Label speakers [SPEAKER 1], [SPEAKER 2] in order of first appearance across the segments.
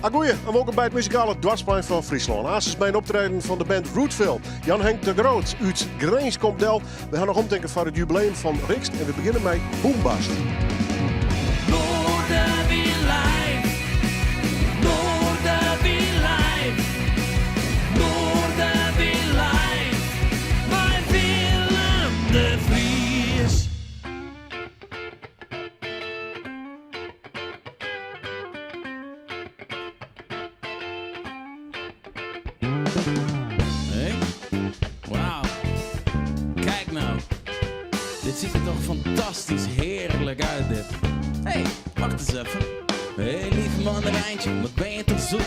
[SPEAKER 1] Agoeie en wolkom by it muzikale doarpsplein fan Fryslân. Aansens by in optreden fan de band Rootville. Jan Henk de Groot út Grins komt del. We ha noch omtinken foar it jubileum fan Rixt en we begjinne mei Boombast.
[SPEAKER 2] Noardewyn live, Noardewyn live, Noardewyn live, mei Willem de Vries.
[SPEAKER 3] Hey. Wauw. Kijk nou. Dit ziet er toch fantastisch heerlijk uit dit. Hey, wacht eens even. Hey, lieve mandarijntje, wat ben je toch zoet?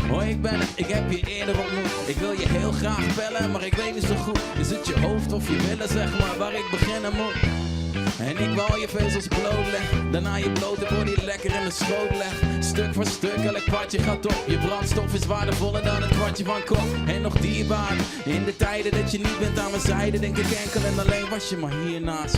[SPEAKER 3] Hoi, ik ben het, ik heb je eerder ontmoet. Ik wil je heel graag bellen, maar ik weet niet zo goed. Is het je hoofd of je billen, zeg maar, waar ik beginnen moet? En ik wou je vezels blootleggen. Daarna je blote body lekker in mijn schoot leggen. Stuk voor stuk, elk kwartje gaat op. Je brandstof is waardevoller dan het kwartje van kop. En nog dierbaar, in de tijden dat je niet bent aan mijn zijde, denk ik enkel en alleen was je maar hiernaast.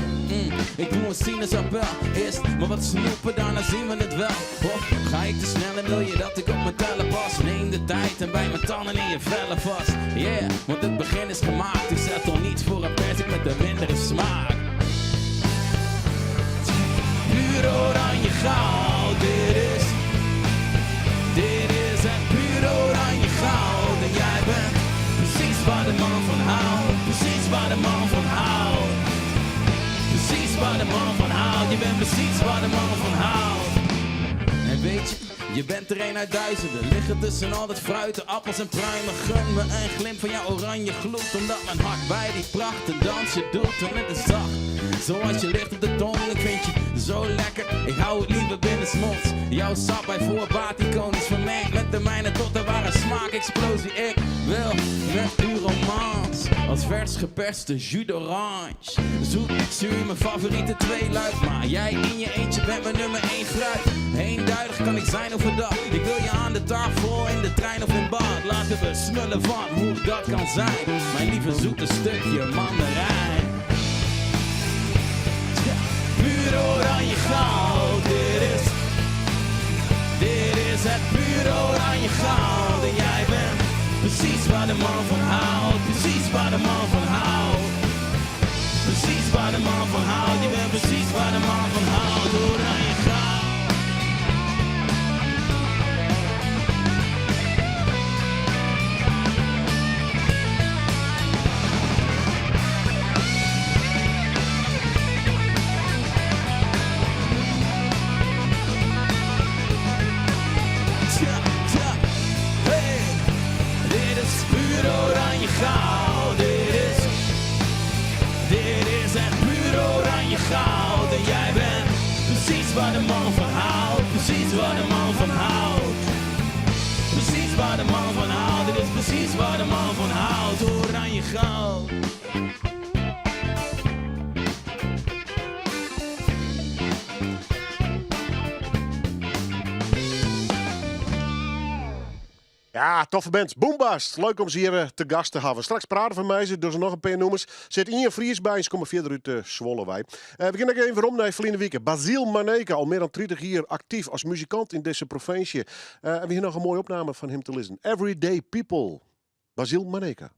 [SPEAKER 3] Ik doe een sinaasappel, eerst maar wat snoepen, daarna zien we het wel. Of ga ik te snel en wil je dat ik op mijn tellen pas? Neem de tijd en bijt mijn tanden in je vellen vast. Yeah, want het begin is gemaakt. Ik zet al niet voor een perzik met een mindere smaak. Puur oranje goud, dit is. Dit is het puur oranje goud. En jij bent precies waar de man van houdt. Precies waar de man van houdt. Precies waar de man van houdt. Je bent precies waar de man van houdt. En weet je, je bent er een uit duizenden. Liggen tussen al dat fruit, de appels en pruimen. Gun me een glimp van jouw oranje gloed. Omdat mijn hart bij die pracht een dansje doet. En het is zacht, zoals je ligt op de tong. Ik vind je zo lekker, ik hou het liever binnensmonds. Jouw sap bij voorbaat iconisch vermengd met de mijne tot de ware smaakexplosie. Ik wil met u romance, als vers geperste jus d'orange. Zoet, zuur, mijn favoriete tweeluik. Maar jij in je eentje bent mijn nummer 1 fruit. Eenduidig kan ik zijn overdag. Ik wil je aan de tafel, in de trein of in bad. Laten we smullen van hoe dat kan zijn. Mijn lieve zoete stukje mandarijn. Tja, puur oranje goud, dit is. Dit is het puur oranje goud. En jij bent precies waar de man van houdt. Precies waar de man van houdt. Precies waar de man van houdt. Je bent precies waar de man van houdt. Oranje goud. Tja, tja, hey. Dit is puur oranje goud. Dit is, dit is het puur oranje goud. En jij bent precies waar de man van houdt. Precies waar de man van houdt. Precies waar de man van houdt. Dit is precies waar de man van houdt. Oranje goud.
[SPEAKER 1] Ja, toffe band. Boombast. Leuk om ze hier eh, te gast te hebben. Straks praten van mij, dus nog een paar noemers. Zit Ian Fries bij, ze komen verder uit de Zwolle wij. We gaan nog even om naar verleden week. Basiel Maneka, al meer dan 30 jaar actief als muzikant in deze provincie. En we hebben nog een mooie opname van hem te lezen. Everyday People. Basiel Maneka.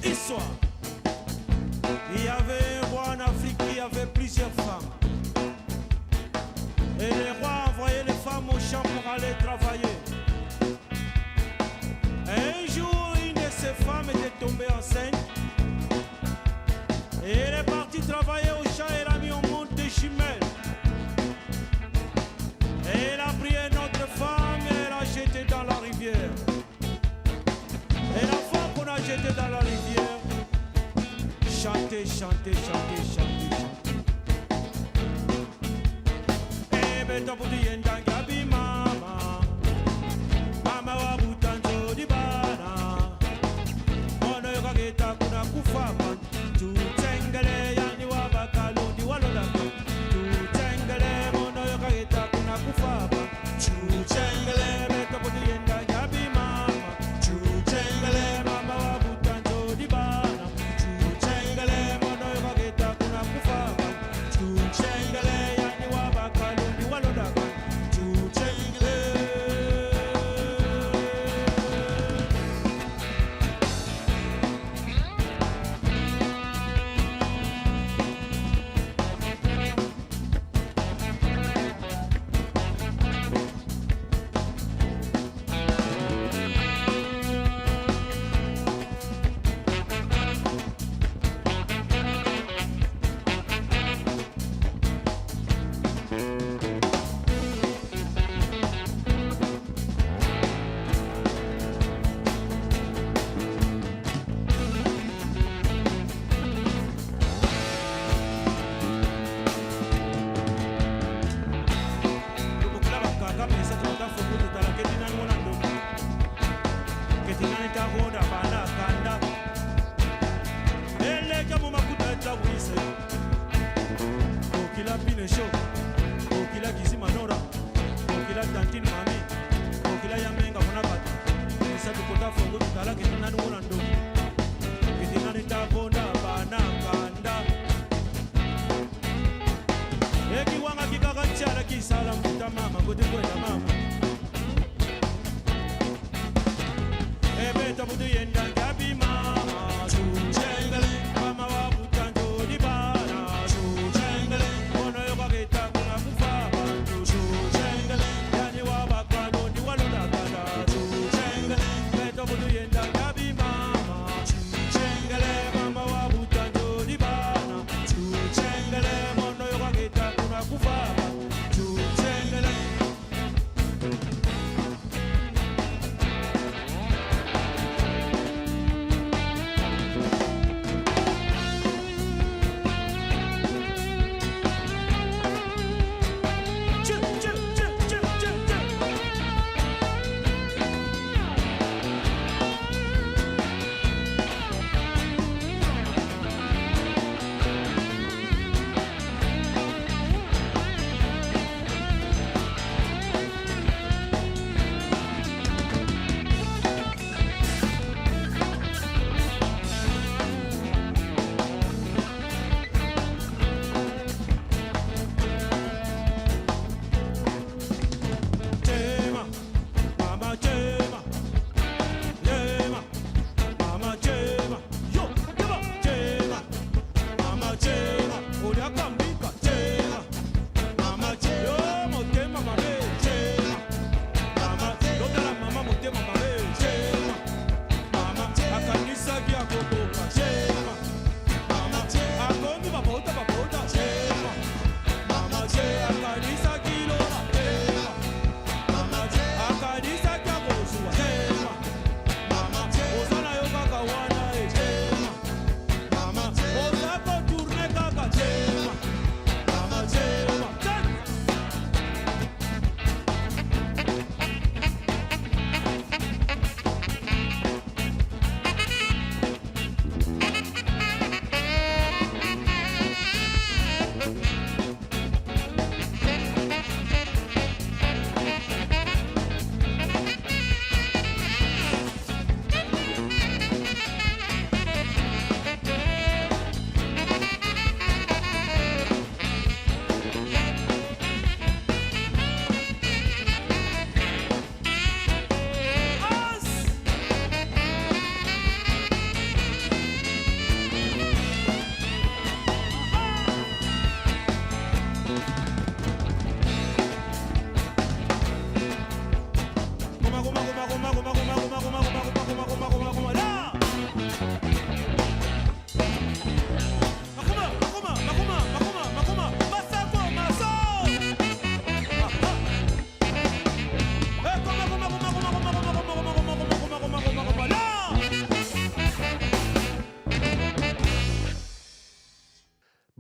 [SPEAKER 4] Histoire. Il y avait un roi en Afrique qui avait plusieurs femmes. Et le roi envoyait les femmes au champ pour aller travailler. Et un jour, une de ces femmes était tombée enceinte. Et elle est partie travailler au champ et elle a mis au monde des jumelles. Et elle a pris une autre femme et elle a jeté dans la rivière. Et la femme qu'on a jetée dans la rivière chantait, chantait, chantait, chantait, chantait. Eh ben, t'as pour dire, Gabi, mama. Mama wa butanzo di bana. Ono yokageta kuna kufa tutengele yani wa bakalundi walolaka.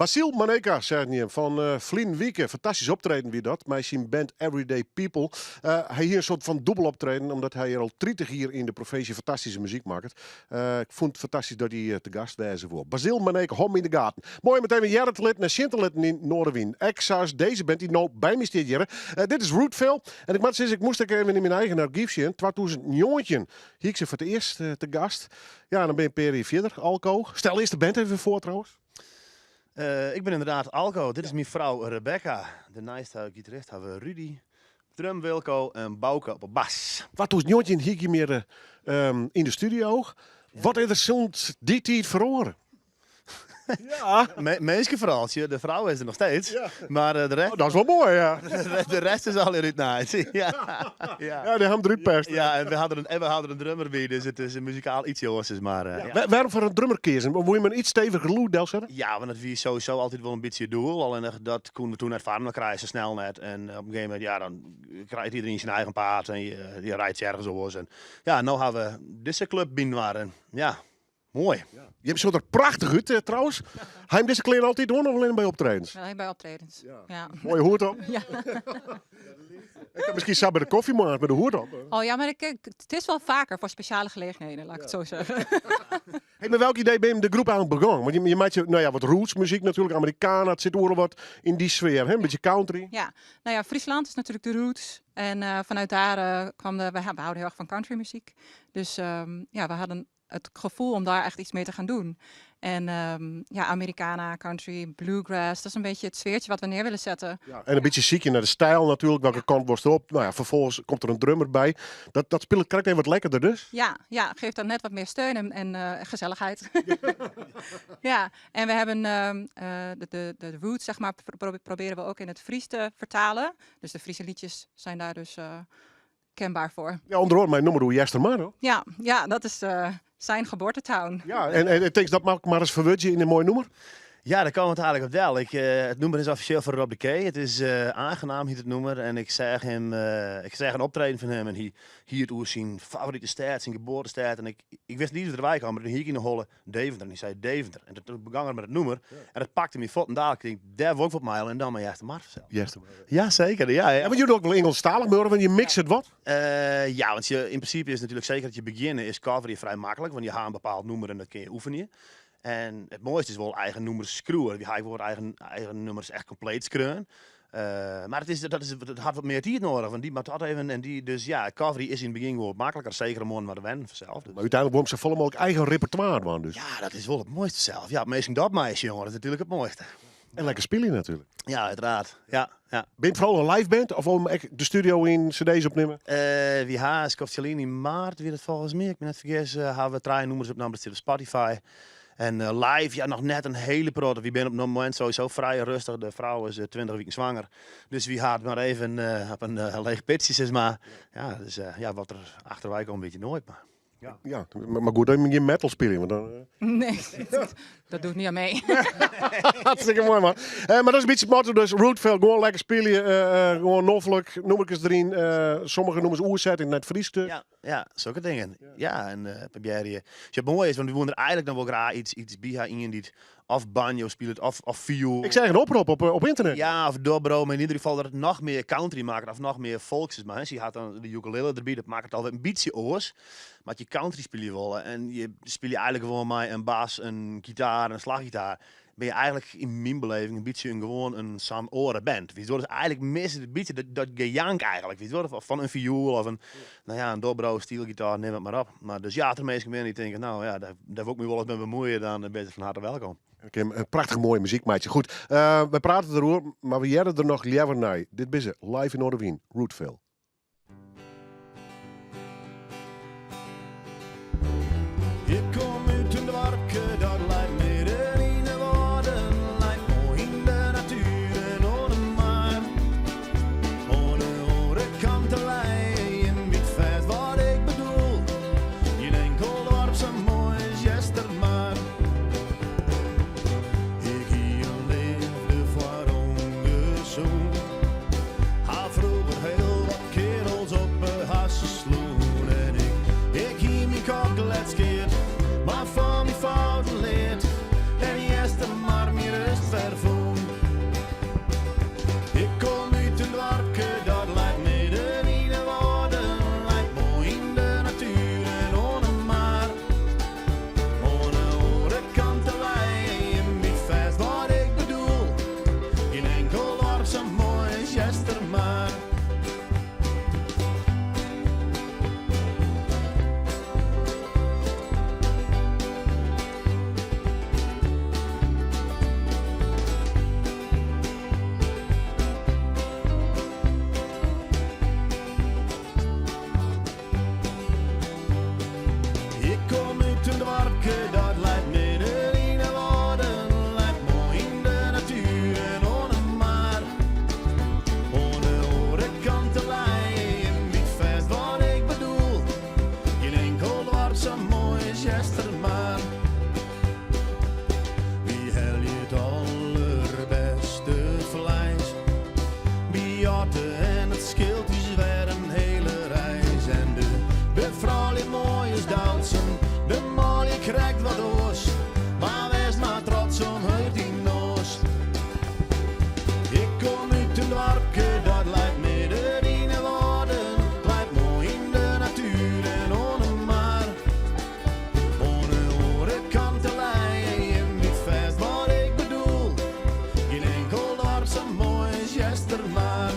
[SPEAKER 1] Basiel Maneka, seiden jim, fan uh, ferline wike. Fantastysk optreden wie dat, mei syn band Everyday People. Uh, hy hie in soart fan dûbel optreden, omdat hy hjir al 30 jier yn de provinsje fantastyske muzyk makket. Uh, ik fûn it fantastysk dat hy te gast wêze woe. Basiel Maneka, hâld him yn de gaten. Moai om it even hearre te litten en sjen te litten yn Noardewyn. Ek sa as dizze band dy't no by my stiet hjir. Dit is Rootville. En ik moat sizze, ik moast ek even yn myn eigen argyf sjen. 2019 hie ik se foar it earst te gast. Ja, dan binne je in pear jier fierder. Alco. Stel earst de band even foar trouwens.
[SPEAKER 5] Ik bin ynderdaad Alco. Dit is myn frou Rebecca. Dêrneist ha gitarist ha we Rudy, drum Wilco en Bouke op 'e bas.
[SPEAKER 1] 2019 hie ik jim hjir yn de studio. Wat is der sûnt dy tiid feroare?
[SPEAKER 5] Ja. Minsken foaral, de frou is der noch steeds. Ja. Mar de rest...
[SPEAKER 1] Oh, dat is wol moai, ja.
[SPEAKER 5] De rest is allegear útnaaid. Ja.
[SPEAKER 1] Ja, ja, dy ha him derút perst.
[SPEAKER 5] Ja, en we hadden en we hadden in drummer by, dus it is muzikaal iets oars. Mar,
[SPEAKER 1] ja. Wêrom foar in drummer keazen? Woe jim in iets steviger lûd delsette?
[SPEAKER 5] Ja, want dat wie sowieso altyd wol in bytsje it doel. Allinnich dat koene we toen net foar inoar krije, sa snel net. En op in gegeven momint, ja, dan krijt iedereen syn eigen paad en je rijdt ergens oars. En ja, no ha we dizze klup byinoar en ja, Moai.
[SPEAKER 1] Jim sjogge der prachtich út eh, trouwens. Ha jim dizze klean altyd oan of allinnich by optredens?
[SPEAKER 6] Allinnich by optredens. Ja. Ja.
[SPEAKER 1] Moaie hoed op.
[SPEAKER 6] Ja.
[SPEAKER 1] Ik ha miskien sa by de kofje moarns mei de hoed op.
[SPEAKER 6] Oh ja, mar ik, it is wol faker foar spesjale gelegenheden, laat ik it sa sizze.
[SPEAKER 1] Hey, mei welk idee binne jim de groep eigentlik begûn? Want je meitsje nou ja, wat rootsmuzyk natuerlik, Americana, it sit oeral wat yn dy sfear, hè? In bytsje country.
[SPEAKER 6] Ja, nou ja, Friesland is natuerlik de roots. En vanuit daar kwam de, we houden heel erg van countrymuziek. Dus ja, we hadden het gevoel om daar echt iets mee te gaan doen. En ja, Americana, country, bluegrass, dat is een beetje het sfeertje wat we neer willen zetten.
[SPEAKER 1] Ja, en in bytsje sykje nei de styl natuerlik, welke kant wolst op. Nou ja, ferfolgens komt der in drummer by. Dat spilet krekt even wat lekkerder dus.
[SPEAKER 6] Ja, ja, geeft dan net wat meer steun en gezelligheid. Ja, en we hebben de roots, zeg maar, proberen we ook in het Fries te vertalen. Dus de Friese liedjes zijn daar dus kenbaar foar.
[SPEAKER 1] Ja, ûnder oare mei it nûmer oer Eastermar, hoor.
[SPEAKER 6] Ja, ja, dat is zijn geboortetown.
[SPEAKER 1] Ja, en tinkst dat moat ik mar ris ferwurdzje yn in moai nûmer?
[SPEAKER 5] Ja, dêr komt it eigentlik op del. Ik, it nûmer is offisjeel foar Rob de Key. It is Aangenaam hjit it nûmer. En ik seach him, ik seach in optreden fan him en hy hie it oer syn favorite stêd, syn geboartestêd. En ik, ik wist net hoe er derwei kaam, mar doe hie ik yn 'e holle Deventer. En hy sei Deventer. En toen begong er mei it nûmer. En dat pakte my fuortendalik. Ik tink, dêr wol ik wat mei en dan mei Eastermar fansels.
[SPEAKER 1] Eastermar.
[SPEAKER 5] Ja, seker. Ja, ja.
[SPEAKER 1] Ja, want jullie ook wel Engelstalig, maar want je mixt het wat?
[SPEAKER 5] Ja, want je, yn prinsipe is natuerlik seker dat je begjinne is coverje frij maklik, want je ha in bepaald nûmer en dat kinne je oefenje. En it moaiste is wol eigen nûmers skriuwe. Wy ha ek wol wat eigen nûmers echt kompleet skreaun. Mar it is, dat is, it hat wat mear tiid nedich, want dy moat dat even en dy, dus ja, coverje is yn it begjin wol wat makliker, seker om oan wat te wennen fansels.
[SPEAKER 1] Dus. Mar úteinlik wol jim safolle mooglik eigen repertoire dwaan dus.
[SPEAKER 5] Ja, dat is wol it moaiste sels. Ja, minsken dat meisjonge, dat is natuerlik it moaiste.
[SPEAKER 1] En lekker spylje natuerlik.
[SPEAKER 5] Ja, uiteraard. Ja, ja.
[SPEAKER 1] Binne jim foaral in live band of om ek de studio yn cd's opnimme?
[SPEAKER 5] Wy ha in skoftsje lyn yn maart, wie dat folgens my, ik my net fergis, ha we trije nûmers opnommen, dat stiet op Spotify. En live, ja, noch net in hiele protte. Wy binne op it momint sowieso frij rêstich. De frou is 20 wiken swanger. Dus wy ha it mar even op in leech pitsje, sis mar. Ja, dus ja, wat der achterwei komt, wit je noait. Mar.
[SPEAKER 1] Ja, ja, mar goed dat je gjin metal spylje, want dan...
[SPEAKER 6] Nee, dat doe ik net oan mei.
[SPEAKER 1] Hartstikke moai, man. Mar dat is in bytsje it motto dus. Rootville, gewoan lekker spylje, gewoan noflik, nûmerkes deryn. Sommige nûmers oersette yn it Frysk.
[SPEAKER 5] Ja, ja, sokke dingen. Ja, en probearje. Sjoch, it moaie is, want wy woene der eigentlik noch wol graach iets by ha, ien dy't of banjo spilet of fioel.
[SPEAKER 1] Ik seach in oprop op ynternet.
[SPEAKER 5] Ja, of dobro, mar yn ieder gefal dat it noch mear country makket of noch mear folks is. Mar hè, sy hat dan de ukulele derby, dat makket it alwer in bytsje oars. Mar as je country spylje wolle en je spylje eigentlik gewoan mei in bas, in gitaar en in slachgitaar, bin je eigentlik yn myn beleving in bytsje in gewoan in sa'n oare band. Witst wol, dus eigentlik mist it in bytsje dat gejank eigentlik, witst wol, fan in fioel of in, nou ja, in dobro, steelgitaar, nim it mar op. Mar dus ja, as der minsken binne dy't tinke, nou ja, dêr wol ik my wol ris mei bemuoie, dan binne se fan harte welkom.
[SPEAKER 1] Dan kin in prachtich moaie muzyk meitsje. Goed, wy prate deroer, mar we hearre der noch leaver nei. Dit binne se, live yn Noardewyn, Rootville.
[SPEAKER 3] Ik kom út in doarpke dat leit midden yn de wâlden, leit moai yn de natuer en oan de mar. Oan de oare kant de Leie, jim wit fêst wat ik bedoel, gjin inkel doarp sa moai as Eastermar. Ik hie in leafde foar ûngesûn. Ha froeger hiel wat. doarp sa moai as Eastermar. Ik kom út in doarpke dat leit midden yn 'e wâlden, leit moai yn de natuer en oan 'e mar. Oan de oare kant de Leie, jim wit fêst wat ik bedoel, gjin inkel doarp sa moai as Eastermar. Wy helje it allerbêste fleis by Otte en it skeelt ús wer in hele reis. En de froulju moai as Doutzen, de manlju krekt wat oars, mar wês mar trots omheech dyn noas. Ik kom út in doarpke dat leit midden yn 'e wâlden, leit moai yn de natuer en oan 'e mar. Oan de oare kant de Leie, jim wit fêst wat ik bedoel, gjin inkel doarp sa moai as Eastermar.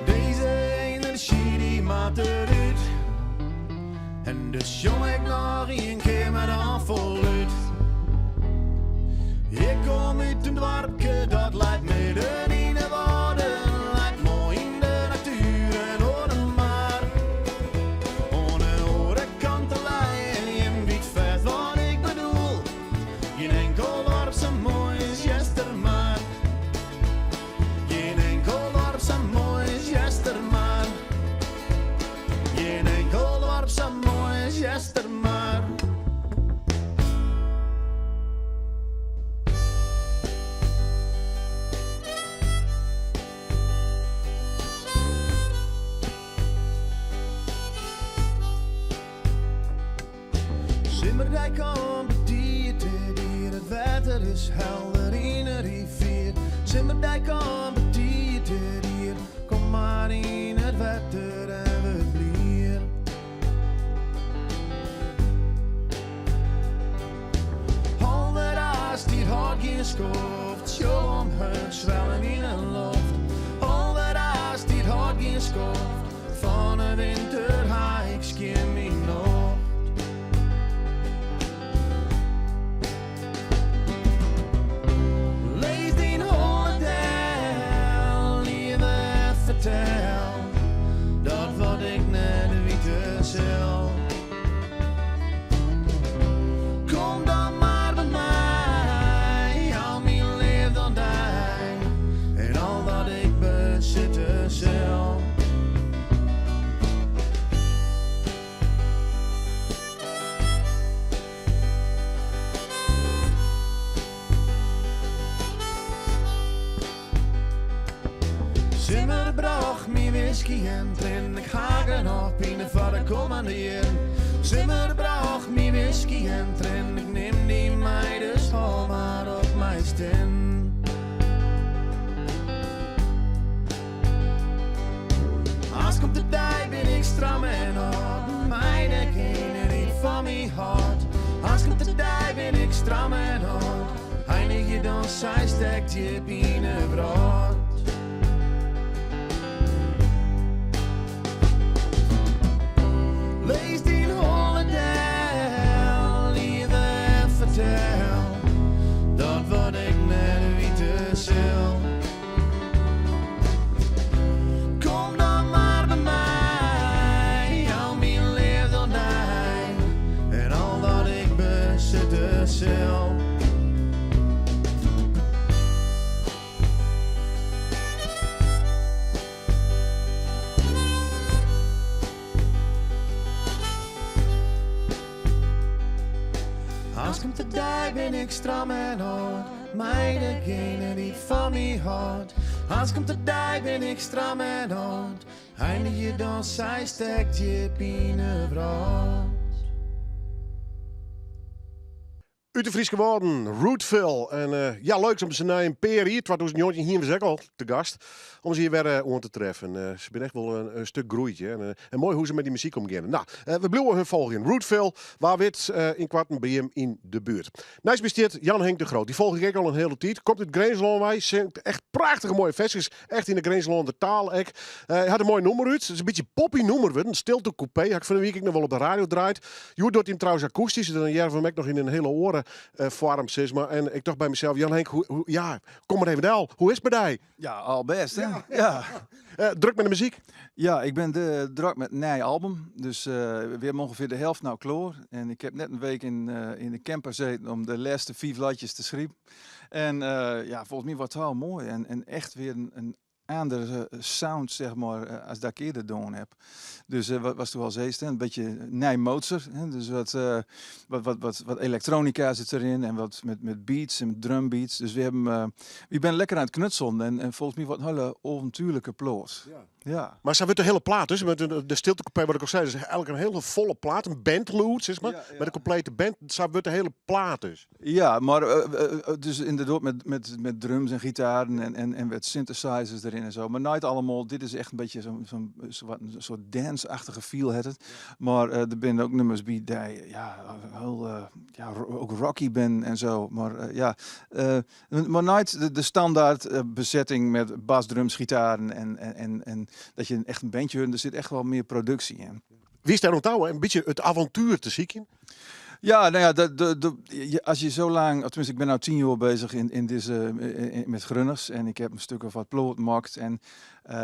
[SPEAKER 3] Deze enerzjy dy moat derút En dus sjong ik noch ien kear mar dan folút. Ik kom út in doarpke dat leit midden yn 'e wâlden, leit moai yn de natuer en oan de mar. Oan de oare kant de Leie, jim wit fêst wat ik bedoel, gjin enkel doarp sa moai as Eastermar. Gjin enkel doarp sa moai as Eastermar. Gjin enkel doarp sa moai as Eastermar. Simmerdei komt betiid hjir, it wetter is helder yn 'e rivier. Simmerdei komt betiid hjir, kom mar yn it wetter en wurd blier. Alderhaast tiid hâldt gjin skoft, sjoch omheech swellen yn 'e loft. Alderhaast tiid hâldt gjin skoft, fan 'e winter ha ik skjin myn nocht. Lis dyn holle del, leave, en fertel dat wat ik net witte sil. Kom dan mar by my, jou myn leafde oan dy en al wat ik besitte sil. Simmer brocht my whisky en trin, ik ha genôch pine foar de kommende jierren. Simmer brocht my whisky en trin, ik nim dy mei, dus hâld mar op mei stin. Aanst komt de dei, bin ik stram en âld, mei degene dy't fan my hâldt. Aanst komt de dei, bin ik stram en âld, einigje dan sy stekt djip yn 'e wrâld. Lis dyn holle del, leave, en fertel dat wat ik net witte sil. Kom dan mar by my, jou myn leafde oan dy en al wat ik besitte sil. Aanst komt de dei, bin ik stram en âld, mei degene dy't fan my hâldt. Aanst komt de dei, bin ik stram en âld, einigje dan sy stekt djip yn 'e wrâld.
[SPEAKER 1] Ut de Fryske Wâlden, Rootville. En eh, ja, leuk om se nei in pear jier, 2019 hiene we se ek al te gast, om se hjir wer eh, oan te treffen. Eh, se binne echt wol in, in stuk groeid. hè. En, en moai hoe se mei dy muzyk omgean. No, we bliuwe hun folgjen. Rootville, wa wit ynkoarten by jim yn de buert. Neist my stiet Jan Henk de Groot. Dy folgje ik ek al in hiele tiid. Komt út Grinslân wei, singt echt prachtige moaie ferskes. Echt yn de Grinslânder taal ek. Hy hat in moai nûmer út. It is in bytsje poppy nûmer wurden. Stilte Coupé. Ha ik fan 'e wike ek noch wol op de radio draaid. Hjoed docht hy him trouwens akoestysk, dus dan hearre we him ek noch yn in hiele oare foarm, sis mar. En ik tocht by mysels, Jan Henk, hoe, hoe, ja, kom mar even del. Hoe is it mei dy?
[SPEAKER 7] Ja, al bêst, hè? Ja.
[SPEAKER 1] Drok mei de muzyk?
[SPEAKER 7] Ja, ik bin de, drok mei it nije album. Dus we hawwe ûngefear de helte no klear. En ik ha net in wike yn, yn de camper sitten om de lêste fiif lietsjes te skriuwen. En ja, folgens my wurdt it hiel moai. En, en echt wer in andere sound, zeg maar, as dat ik earder dien ha. Dus wat watsto al seist, hè, in bytsje nij Mozart. Hè, dus wat, wat, wat, wat, wat elektroanika sit deryn en wat mei beats en drumbeats. Dus we hawwe, we binne lekker oan it knutselen en, en folgens my wurdt in hiele avontuerlike plaat. Ja. Ja.
[SPEAKER 1] Mar sa wurdt de hiele plaat, dus mei de, de Stilte Coupé, wat ik al sei, is eigentlik in hiele folle plaat, in bandlûd, sis mar. Mei de komplete band, sa wurdt de hiele plaat dus.
[SPEAKER 7] Ja, mar dus ynderdaad mei drums en gitaren en, en, en wat synthesizers deryn en sa. Mar net allegear, dit is echt in bytsje sa'n sa'n wat in soart dance-achtige feel hat it. Mar der binne ek nûmers by dy't ja, hiel ja, ek rocky binne en sa. Mar ja, mar net de, de standaard besetting mei bas, drums, gitaren en, en, en, en dat je echt in bandje hoort. Der sit echt wol mear produksje yn.
[SPEAKER 1] Wie is dêr oan ta, in bytsje it avontuer te sykjen?
[SPEAKER 7] Ja, no ja, de, as je sa lang, of teminsten, ik bin no 10 jier beuzich yn, yn dizze, in, mei Grunners en ik ha in stik of wat platen makke en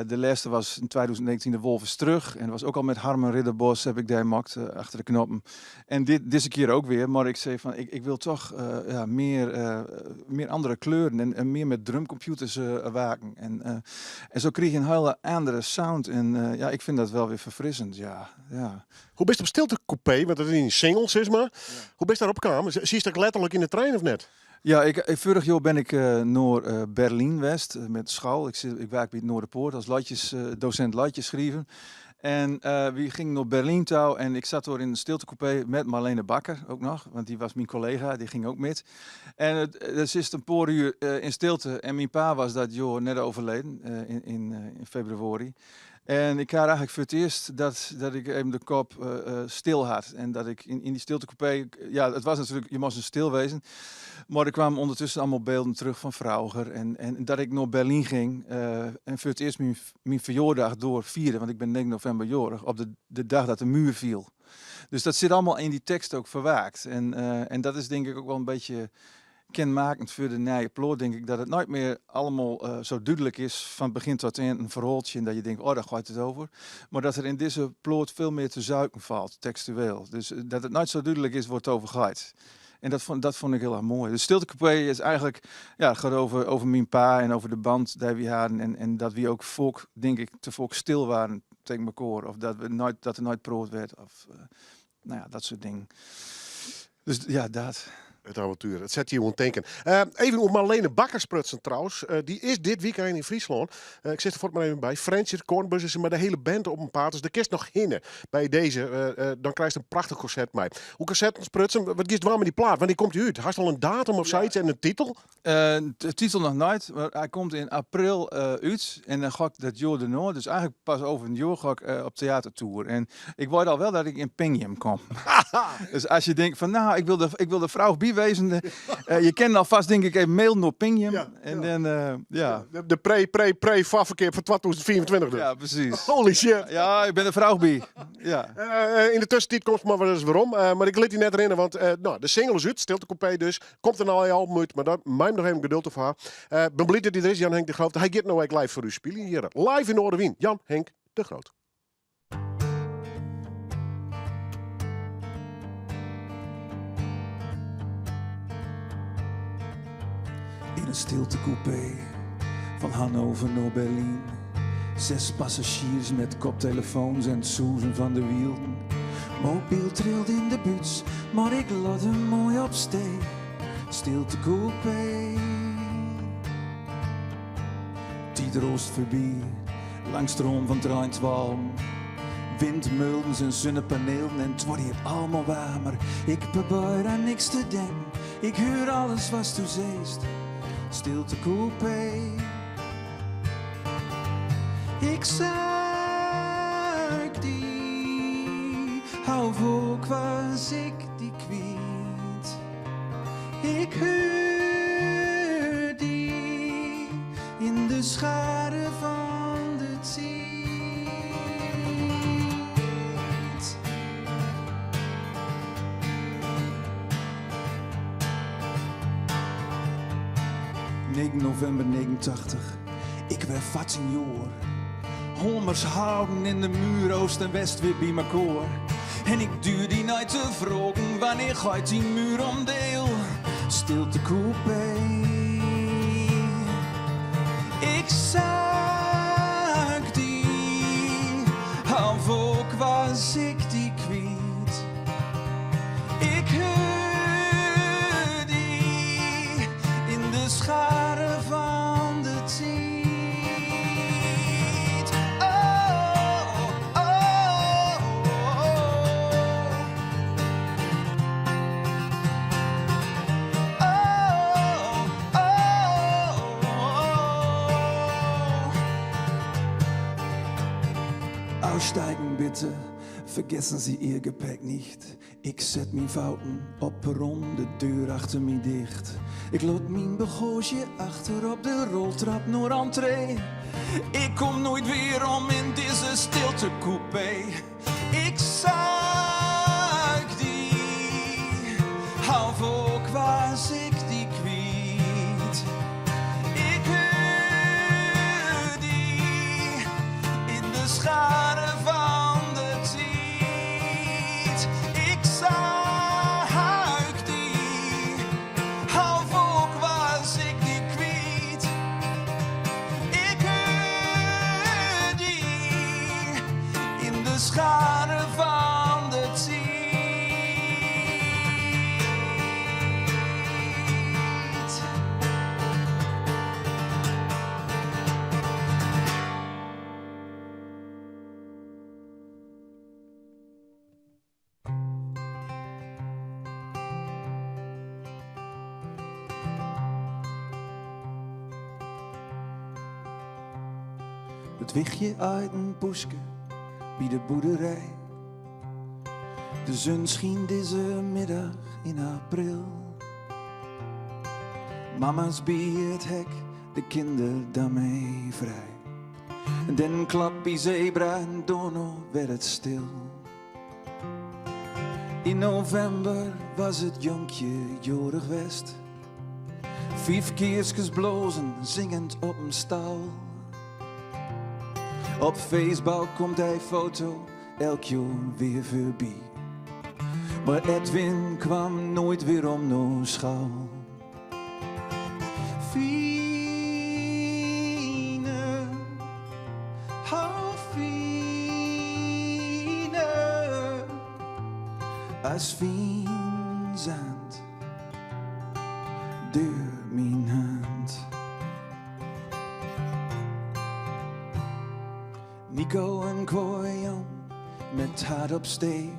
[SPEAKER 7] de lêste wie yn 2019 De Wolf is terug en dat wie ek al mei Harmen Ridderbos ha ik dêr makke achter de knoppen. En dit, dizze kear ek wer, mar ik sei fan ik, ik wol dochs ja, mear, mear oare kleuren en, en mear mei drumcomputers werke. En, en sa krige je in hiele oare sound en ja, ik fyn dat wol wer ferfrissend, ja. ja.
[SPEAKER 1] Hoe bist op Stilte Coupé, want dat is in single, sis mar. Hoe bist dêrop kaam? Sietst ek letterlik yn de trein of net?
[SPEAKER 7] Ja, ik, foarich jier bin ik nei Berlyn west mei skoalle. Ik, sit, ik wurk by it Noorderpoort as lietsjes, dosint lietsjes skriuwen. En wy gyngen nei Berlyn ta en ik siet dêr yn in stiltecoupé mei Marlene Bakker ek noch, want dy wie myn kollega, dy gyng ek mei. En it, it is in pear oeren yn stilte en myn pa wie dat jier net oerleden yn, yn, yn febrewaris. En ik ha eigentlik foar it earst dat, dat ik even de kop stil hie. En dat ik yn, yn dy stiltecoupé, ja, it wie natuerlik, je moasten stil wêze. Mar der kamen ûndertusken allegear bylden werom fan froeger. En, en dat ik nei Berlyn gyng en foar it earst myn, myn ferjierdag dêr fierde, want ik bin 9 novimber jierich, op de, de dag dat de muur foel. Dus dat sit allegear yn dy tekst ek ferwurke. En, en dat is tink ik ek wol in bytsje kenmerkend foar de nije plaat, tink ik, dat it net mear allegear sa dúdlik is fan begjin oant ein in ferhaaltsje en dat je tinke, oh, dêr giet it oer. Mar dat der yn dizze plaat folle mear te zuiken falt, tekstueel. Dus dat it net sa dúdlik is wêr't it oer giet. En dat fûn, dat fûn ik hiel erch moai. De Stilte Coupé is eigentlik, ja, it giet oer, oer myn pa en oer de bân dy't wy hiene. En, en dat wy ek faak, tink ik, te faak stil wiene tsjin elkoar. Of dat, we net, dat der net praat waard. Of, no ja, dat soart dingen. Dus ja, dat.
[SPEAKER 1] It avontuer, it set je oan tinken. Even oer Marlene Bakker sprutsen trouwens. Dy is dit wykein yn Fryslân. Ik sit der fuort mar even by. Frjentsjer, Kornbus is mei de hiele band op 'en paad. Dus dêr kinst noch hinne by dizze. Dan krijst in prachtich konsert mei. Oer konserten sprutsen, wat giest dwaan mei dy plaat? Wannear komt dy út? Hast al in datum of sayts en in titel?
[SPEAKER 7] De titel noch net, mar hy komt yn april út. En dan gean ik dat jier dêrnei, dus eigentlik pas oer in jier gean ik op teätertoer. En ik wit al wol dat ik yn Pingjum kom. Dus as je tinke fan, no, ik wol der, ik wol der frou by wêze. Je kinne alfêst tink ik even mailen nei Pingjum. En dan, ja.
[SPEAKER 1] De pre, pre, pre foarferkeap fan 2025 dus.
[SPEAKER 7] Ja, presys.
[SPEAKER 1] Holy shit.
[SPEAKER 7] Ja, ik bin der frou by. Ja.
[SPEAKER 1] Yn de tuskentiid komst mar wer ris werom. Mar ik lit dy net rinne, want no, de single is út, Stilte Coupé dus. Komt der in album út, mar dan mei noch even geduld foar. Ben bliid dat hy der is, Jan Henk de Groot. Hy giet no ek live foar ús spyljen hjir. Live yn Noardewyn, Jan Henk de Groot.
[SPEAKER 3] Yn in stiltecoupé fan Hannover nei Berlyn. Seis passazjiers mei koptelefoans en it sûzen fan de wielen. Mobyl trilt yn de búts, mar ik lit him moai op stee. Stiltecoupé. Tiid raast foarby, langs stroom fan treintoallen. Wynmûnen en sinnepanielen en it wurdt hjir allegear waarmer. Ik probearje oan niks te tinken. Ik heur alles watsto seist, stiltecoupé. Ik suik dy, hou foak was ik dy kwyt. Ik heur dy yn de schade fan de tiid. 9 novimber 89, ik wer 14 joar. Homers houden in de muur Oost en West weer by mekoar. En ik duur dy nei te froagen, wannear gait dy muur omdeel? Stiltecoupé. Ik suik dy, hou foak was ik dy kwyt. Ik heur dy yn de schade fan de tiid. Oh, oh, oh. Oh, oh, oh. Aussteigen bitte, vergessen Sie Ihr Gepäck nicht. Ik set myn fouten op perron, de deur achter my dicht. Ik lit myn bagaazje achter op de roltrap nei entree. Ik kom noait werom yn dizze stiltecoupé. Ik suik dy, hou foak was ik dy kwyt. Ik heur dy yn de schade fan de tiid. Ik suik dy, hou foak was ik dy kwyt. Ik heur dy yn de schade fan de tiid. It wichje út in poeske by de boerderij. De zon scheen deze middag in april. Mama's bij het hek, de kinderen daarmee vrij. En dan klap die zebra en dono werd het stil. In november was het jonkje jorig west. Vijf keerskes blozen, zingend op een stal. Op Facebook komt hij foto elk jaar weer voorbij. Maar Edwin kwam nooit weer om no school. Fine, oh fine, as fyn sân deur myn hand. Nico en Koyan met hart op stee.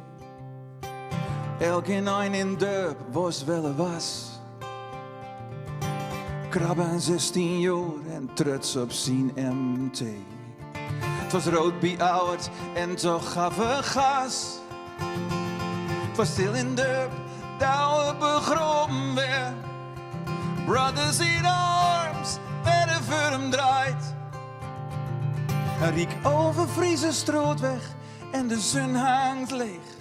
[SPEAKER 3] Elke ein in dorp was wel was. Krabben 16 jaar en trots op zijn MT. Het was rood bij oud en toch gaf er gas. Het was stil in dorp, daar begroven werd. Brothers in arms, werden voor hem draait. Hij riek over Friese strootweg en de zon hangt leeg.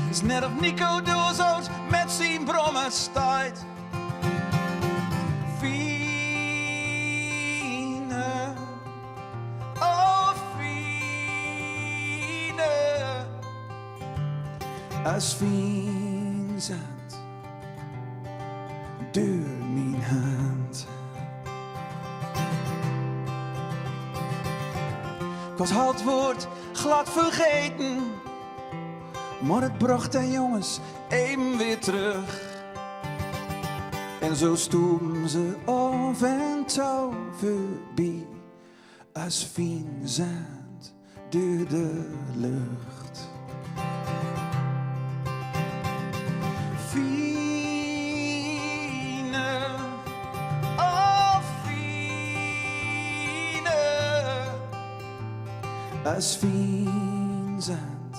[SPEAKER 3] Is net of Nico doorzoot met zijn brommer staat. Fine, oh fine, as fyn sân deur myn hand. Ik was het woord glad vergeten, maar het bracht de jongens even weer terug. En zo stoemden ze af en toe voorbij, als fyn zand door de lucht. Fine, As Vincent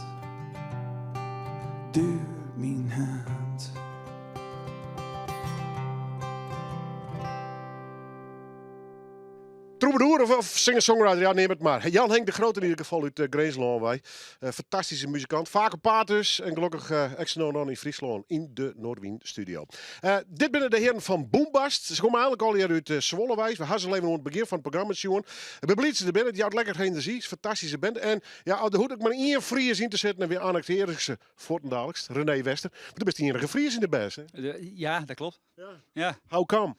[SPEAKER 3] door myn hand.
[SPEAKER 1] Troubadour of, of singer-songwriter, ja, neam it mar. Jan Henk de Groot in ieder geval út Grinslân wei. Fantastyske muzikant, faak op paad dus. En gelokkich ek sa no en dan yn Fryslân yn de Noardewyn studio. Dit binne de hearen fan Boombast. Se komme eigenlik allegear út Zwolle wei. We ha se al even oan it begjin fan it programma sjoen. Ik bin bliid dat se der binne. It jout lekker enerzjy. It is in fantastyske band. En ja, der hoecht ek mar ien Fries yn te sitten en wy annektearje se fuortendaliks. René Wester. Mar do bist de iennige Fries yn de band, hè?
[SPEAKER 8] Ja, dat klopt. Ja.
[SPEAKER 1] How come?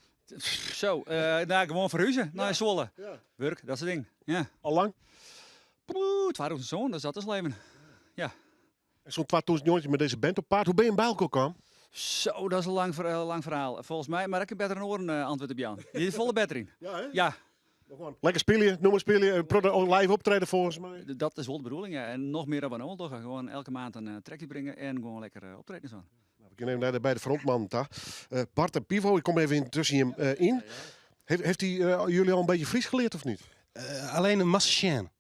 [SPEAKER 8] Zo, nou, gewoan ferhuze nei Zwolle. Wurk, dat soart dingen. Ja.
[SPEAKER 1] Al lang?
[SPEAKER 8] Poeh, 2007, dus dat is leven. Ja.
[SPEAKER 1] En sûnt 2019 mei dizze band op paad. Hoe binne jim by elkoar kaam?
[SPEAKER 8] Zo, dat is in lang, lang ferhaal. Folgens my, mar ik kin better in oaren antwurd op jaan. Dy is folle better yn.
[SPEAKER 1] Ja, hè?
[SPEAKER 8] Ja.
[SPEAKER 1] Lekker spylje, nûmer spylje, in protte live optrede folgens my.
[SPEAKER 8] Dat is wol de bedoeling, ja. En noch mear dan we no al dogge. Gewoan elke maand in track útbringe en gewoan lekker optreden staan.
[SPEAKER 1] Nou, we gean even nei de beide frontmannen ta. Bart en Pivo, ik kom even yn tusken jim yn. Heeft hij jullie al een beetje Fries geleerd of niet?
[SPEAKER 9] Alleen een massachien.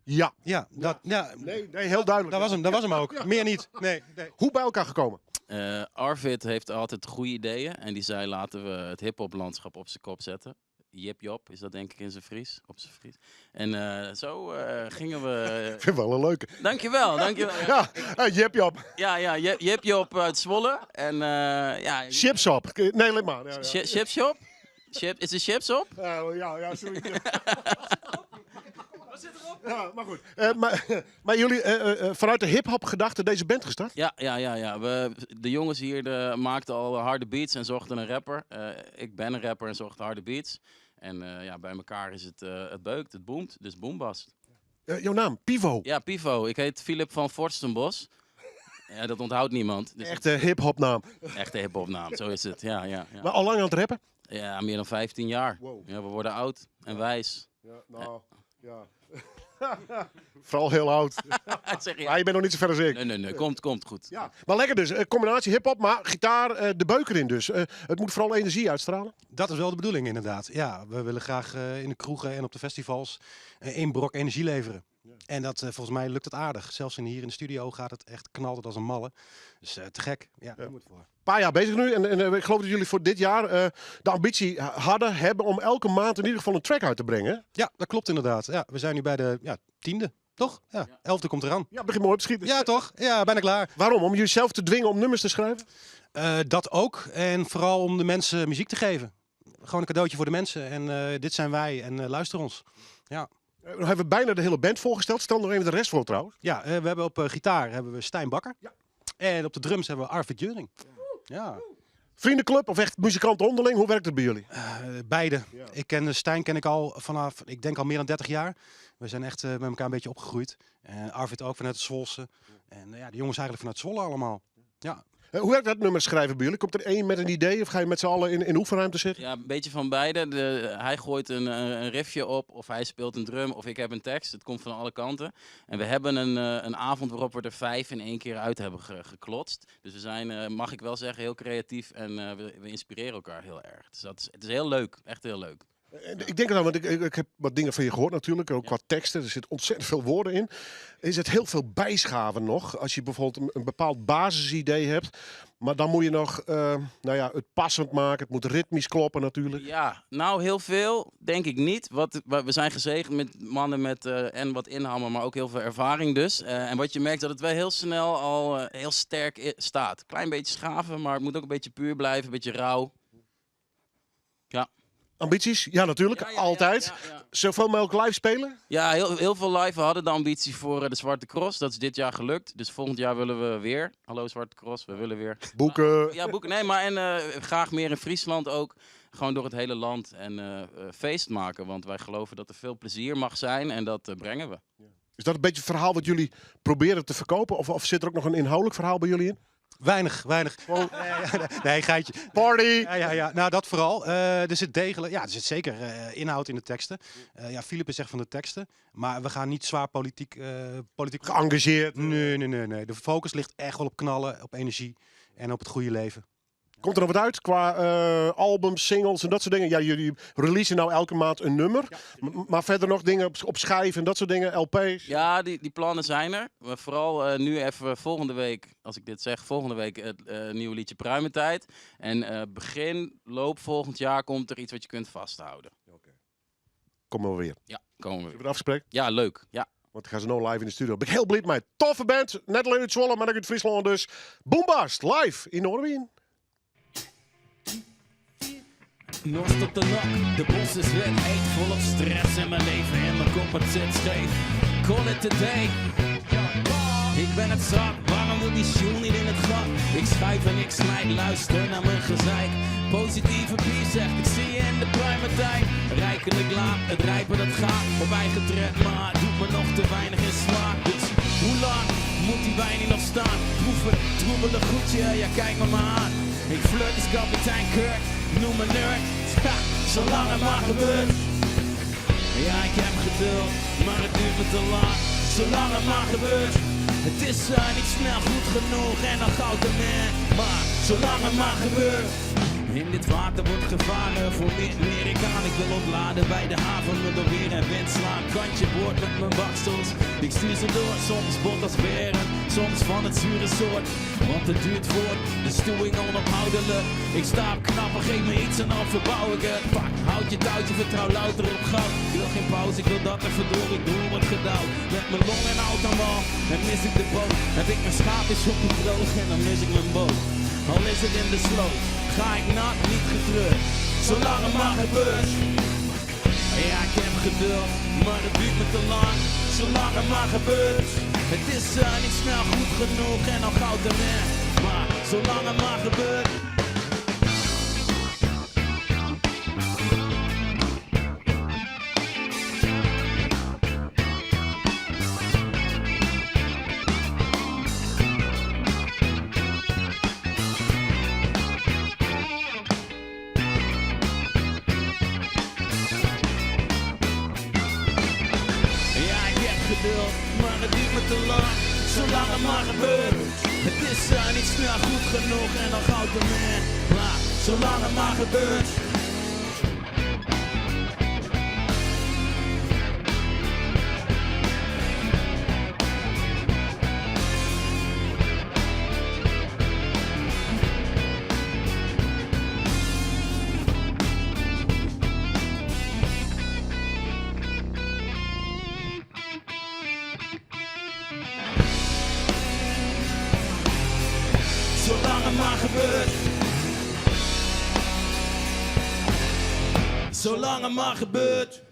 [SPEAKER 1] Ja.
[SPEAKER 9] Ja, dat, ja.
[SPEAKER 1] Nee, nee, heel duidelijk.
[SPEAKER 9] Dat was hem, dat was hem ook. Meer niet. Nee, nee.
[SPEAKER 1] Hoe bij elkaar gekomen?
[SPEAKER 10] Arvid heeft altijd goede ideeën en die zei laten we het hip-hop landschap op zijn kop zetten. Jip Jop is dat denk ik in zijn Fries, op zijn Fries. En zo gingen we...
[SPEAKER 1] Ik vind het wel een leuke.
[SPEAKER 10] Dankjewel, dankjewel.
[SPEAKER 1] Ja, Jip Jop.
[SPEAKER 10] Ja, ja, Jip Jop uit Zwolle. En, ja.
[SPEAKER 1] Chips op. Nee, laat maar. Ja, ja.
[SPEAKER 10] Chips op? Chip, is de chips op?
[SPEAKER 1] Ja, ja, sorry.
[SPEAKER 10] Wat zit erop?
[SPEAKER 1] Ja, maar goed. Maar jullie vanuit de hip-hop gedachte deze band gestart?
[SPEAKER 10] Ja, ja, ja, ja. De jongens hier maakten al harde beats en zochten een rapper. Ik ben een rapper en zocht harde beats. En ja, bij elkaar is het, het beukt, het boomt, dus Boombast.
[SPEAKER 1] Jouw naam, Pivo?
[SPEAKER 10] Ja, Pivo. Ik heet Philip van Vorstenbos. Ja, dat onthoudt niemand. Dus
[SPEAKER 1] Echte hip-hop naam.
[SPEAKER 10] Echte hip-hop naam, zo is het. Ja, ja, ja.
[SPEAKER 1] Maar al lang aan het rappen?
[SPEAKER 10] Ja, meer dan 15 jaar.
[SPEAKER 1] Wow.
[SPEAKER 10] Ja, we worden oud en wijs.
[SPEAKER 1] Ja, nou, ja. Vooral heel oud.
[SPEAKER 10] Zeg je.
[SPEAKER 1] Maar je bent nog niet zo ver als ik.
[SPEAKER 10] Nee, nee, nee. Komt goed.
[SPEAKER 1] Ja, maar lekker dus. Combinatie hip-hop, maar gitaar, de beuker in dus. Het moet vooral energie uitstralen.
[SPEAKER 9] Dat is wel de bedoeling inderdaad. Ja, we willen graag in de kroegen en op de festivals één brok energie leveren. En dat, volgens mij lukt het aardig. Zelfs hier in de studio gaat het echt, knalt het als een malle. Dus te gek. Ja, daar moet het voor.
[SPEAKER 1] Een paar jaar bezig nu. En ik geloof dat jullie voor dit jaar de ambitie hadden, hebben om elke maand in ieder geval een track uit te brengen.
[SPEAKER 9] Ja, dat klopt inderdaad. Ja, we zijn nu bij de, ja, 10e, toch? Ja, 11e komt eraan.
[SPEAKER 1] Ja, begin mooi op te schieten.
[SPEAKER 9] Ja, toch? Ja, bijna klaar.
[SPEAKER 1] Waarom? Om jezelf te dwingen om nummers te schrijven?
[SPEAKER 9] Dat ook. En vooral om de mensen muziek te geven. Gewoon een cadeautje voor de mensen. En dit zijn wij en luister ons. Ja.
[SPEAKER 1] We hebben bijna de hele band voorgesteld. Stel nog even de rest voor trouwens.
[SPEAKER 9] Ja, we hebben op gitaar hebben we Stijn Bakker. En op de drums hebben we Arvid Jeuring. Ja.
[SPEAKER 1] Vriendenclub of echt muzikanten onderling? Hoe werkt het bij jullie?
[SPEAKER 9] Beide. Ik ken Stijn ken ik al vanaf, ik denk al meer dan 30 jaar. We zijn echt met elkaar een beetje opgegroeid. En Arvid ook vanuit het Zwolse. En ja, de jongens eigenlijk vanuit Zwolle allemaal. Ja.
[SPEAKER 1] Hoe werkt dat nummer schrijven bij jullie? Komt er één met een idee of ga je met z'n allen in oefenruimte zitten?
[SPEAKER 10] Ja, een beetje van beide. Hij gooit een riffje op of hij speelt een drum of ik heb een tekst. Het komt van alle kanten. En we hebben een avond waarop we er 5 in één keer uit hebben geklotst. Dus we zijn, mag ik wel zeggen, heel creatief en we inspireren elkaar heel erg. Dus het is heel leuk, echt heel leuk.
[SPEAKER 1] Ik denk aan, want ik heb wat dingen van je gehoord natuurlijk, ook qua teksten. Er zit ontzettend veel woorden in. Is het heel veel bijschaven nog? Als je bijvoorbeeld een bepaald basisidee hebt, maar dan moet je nog het passend maken. Het moet ritmisch kloppen natuurlijk.
[SPEAKER 10] Ja, heel veel denk ik niet. We zijn gezegend met mannen met en wat inhammen, maar ook heel veel ervaring dus. En wat je merkt dat het wel heel snel al heel sterk staat. Klein beetje schaven, maar het moet ook een beetje puur blijven, een beetje rauw. Ja.
[SPEAKER 1] Ambities? Ja, natuurlijk. Altijd. Zoveel mogelijk live spelen?
[SPEAKER 10] Ja, heel veel live. We hadden de ambitie voor de Zwarte Cross. Dat is dit jaar gelukt. Dus volgend jaar willen we weer. Hallo Zwarte Cross, we willen weer.
[SPEAKER 1] Boeken.
[SPEAKER 10] Ja, boeken. Nee, maar en graag meer in Friesland ook. Gewoon door het hele land en feest maken. Want wij geloven dat er veel plezier mag zijn en dat brengen we.
[SPEAKER 1] Ja. Is dat een beetje het verhaal wat jullie proberen te verkopen? Of zit er ook nog een inhoudelijk verhaal bij jullie in?
[SPEAKER 9] Weinig, weinig.
[SPEAKER 1] Gewoon
[SPEAKER 9] Nee, nee, geitje.
[SPEAKER 1] Party!
[SPEAKER 9] Ja, ja, ja. Nou, dat vooral. Er zit degelijk, ja, er zit zeker inhoud in de teksten. Philip is echt van de teksten. Maar we gaan niet zwaar politiek
[SPEAKER 1] Geëngageerd.
[SPEAKER 9] Nee, nee, nee, nee. De focus ligt echt wel op knallen, op energie en op het goede leven.
[SPEAKER 1] Komt der noch wat út kwa albums, singles en dat soart dingen? Ja, jullie releasen nou elke maand in nûmer. Mar fierder noch dingen op schijf en dat soart dingen, LP's?
[SPEAKER 10] Ja, die plannen zijn er. Maar vooral nu even volgende week, als ik dit zeg, volgende week het nieuwe liedje Pruimentijd. En begin, loop volgend jaar komt er iets wat je kunt vasthouden.
[SPEAKER 1] Oké. Komen we weer.
[SPEAKER 10] Ja, komen we
[SPEAKER 1] Zullen
[SPEAKER 10] weer.
[SPEAKER 1] we het afspreken?
[SPEAKER 10] Ja, leuk. Ja.
[SPEAKER 1] Want dan gaan ze nu live in de studio. Ben ik heel blij mee. Toffe band. Net alleen uit Zwolle, maar ook uit Friesland dus. Boombast, live in Noardewyn.
[SPEAKER 3] Norst op de nok, de bos is wet, heet volop stress in mijn leven en mijn kop het zit scheef. Call it a day. Ik ben het zat, waarom wil die Sjoel niet in het gat? Ik schuif en ik snijd, luister naar mijn gezeik. Positieve pief zegt, ik zie je in de pruimentijd. Rijkelijk laat, het rijpen dat gaat op eigen tred, maar het doet me nog te weinig in smaak. Dus hoe lang moet die wijn hier nog staan? Proef het troebele goedje, ja kijk me maar aan. Ik flirt als kapitein Kirk, noem me nerd. Ha, zolang het maar gebeurt. Ja, ik heb geduld, maar het duurt me te lang. Zolang het maar gebeurt. Het is niet snel goed genoeg en dan goud de man. Maar zolang het maar gebeurt. In dit water wordt gevaren voor meer Amerikaan. Ik wil ontladen bij de haven, me door weer en wind slaan. Kantje boord met mijn baksels. Ik stuur ze door, soms bot als beren, soms van het zure soort. Want het duurt voort, de stuwing onophoudelijk. Ik sta op knappen, geef me iets en dan verbouw ik het. Pak, houd je touwtje, vertrouw louter op goud. Ik wil geen pauze, ik wil dat er verdorie door wordt gedouwd. Met mijn long en oud aan wal, en mis ik de boot. Heb ik mijn schaapjes op het droog en dan mis ik mijn boot. Al is het in de sloot, ga ik nat, niet getreurd. Zolang het maar gebeurt. Ja, ik heb geduld, maar het duurt me te lang. Zolang het maar gebeurt. Het is niet snel goed genoeg en al goud de man. Maar zolang het maar gebeurt. Ja, ik heb geduld, maar het duurt me te lang. Zolang het maar gebeurt. Het is niet snel goed genoeg en dan goud de man. Maar zolang het maar gebeurt. Zolang het maar gebeurt. Zolang het maar gebeurt.